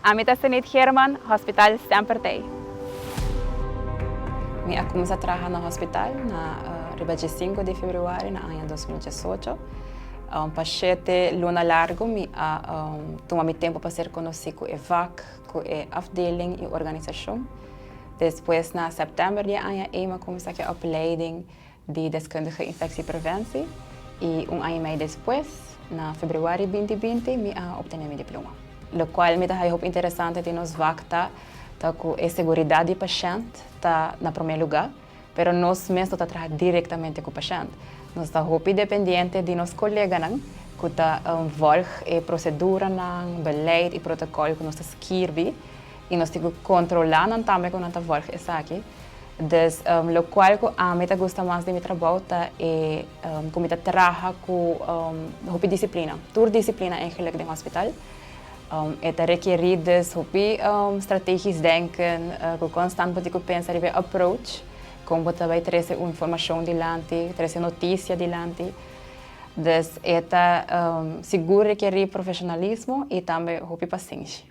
Ami ta Senit Geerman, Hospital semper t'ei. Mi a cuminsa traha na hospital na riba dje sinku di februari na aña 2018. Pa shete luna largo mi a tuma mi tempo pa ser conoci cu e vak, cu e afdeling y organisacion. Despues na september di e aña ei mi a cuminsa cu e opleiding di deskundige infectiepreventie y un aña y mei despues, na februari 2020, mi a obtene mi diploma. Locual mi ta haya hopi interesante di nos vak ta, ta cu e seguridad di pashent ta na prome luga, pero nos mes no ta traha directamente cu pashent. Nos ta hopi dependiente di nos coleganan cu ta volg e proceduranan, beleid y protocol cu nos ta skirbi y nos tin cu controla nan tambe cu nan ta volg esaki. Dus locual cu ami ta gusta mas di mi trabou ta e cu mi ta traha cu hopi disciplina. Tur disciplina eigenlijk den hospital. E ta rekeri dus hopi strategisch denken, cu constant bo tin cu pensa riba e approach, con bo ta bay trece un informacion dilanti, trece noticia dilanti. Dus e ta sigur rekeri profesionalismo y tambe hopi pasenshi.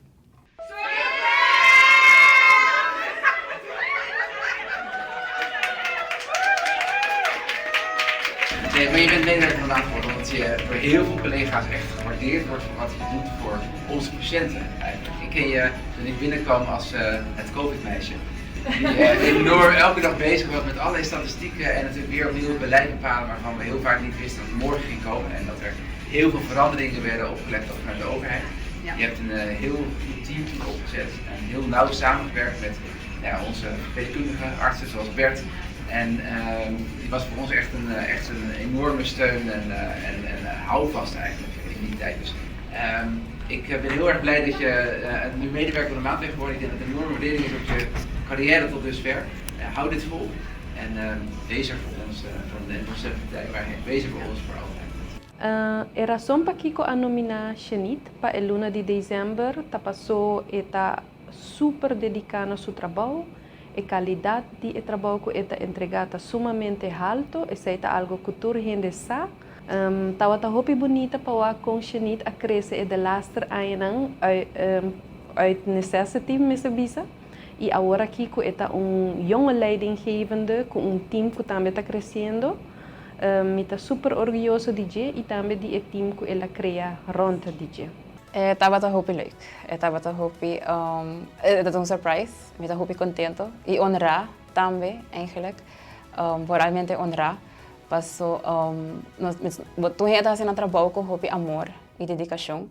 Nee, maar je bent medewerker van de maand geworden omdat je door heel veel collega's echt gewaardeerd wordt voor wat je doet voor onze patiënten eigenlijk. Ik ken je toen ik binnenkwam als uh, het COVID-meisje. Die uh, enorm elke dag bezig was met allerlei statistieken en natuurlijk weer opnieuw het beleid bepalen waarvan we heel vaak niet wisten dat het morgen ging komen. En dat er heel veel veranderingen werden opgelegd ook vanuit de overheid. Je hebt een eh, heel goed team toen opgezet en heel nauw samengewerkt met ja, onze verpleegkundige artsen zoals Bert. En ehm, die was voor ons echt een, eh, echt een enorme steun en, eh, en, en houvast eigenlijk in die tijd. Dus ehm, ik ben heel erg blij dat je nu medewerker van de maand bent geworden. Ik denk dat het een enorme waardering is op je carrière tot dusver. hou dit vol en ehm, wees er voor ons, van de partij, maar wees er voor ons voor altijd. E rason pakiko a nominá Shenit pa e luna di desèmber ta pasó e ta super dediká na su trabou, e kalidat di e trabou ku e ta entregá ta sumamente halto, esei ta algu ku tur hende sa. Tabata hopi bunita pa wak kon Shenit a krese e delaster añanan uit necessity mester bisa, i aworakí ku e ta un jonge leidinggevende ku un team ku tambe ta kresiendo. Mi ta super orguyoso di dje i tambe di e team ku el a krea rònt di dje. E tabata hopi leuk. E tabata hopi, e tabata un surprise. Mi ta hopi contento i honrá tambe eigenlijk. Vooralmente honrá paso nos tur hende ta hasi nan trabou ku hopi amor i dedikashon.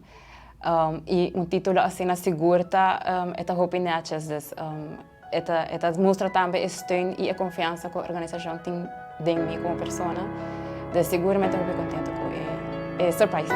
I un titulo asina sigur ta e ta hopi netjes dus. E ta e ta mustra tambe e steun i e konfiansa ku e organisashon tin den mi komo persona. Dus sigur mi ta hopi kontento ku e e surprise.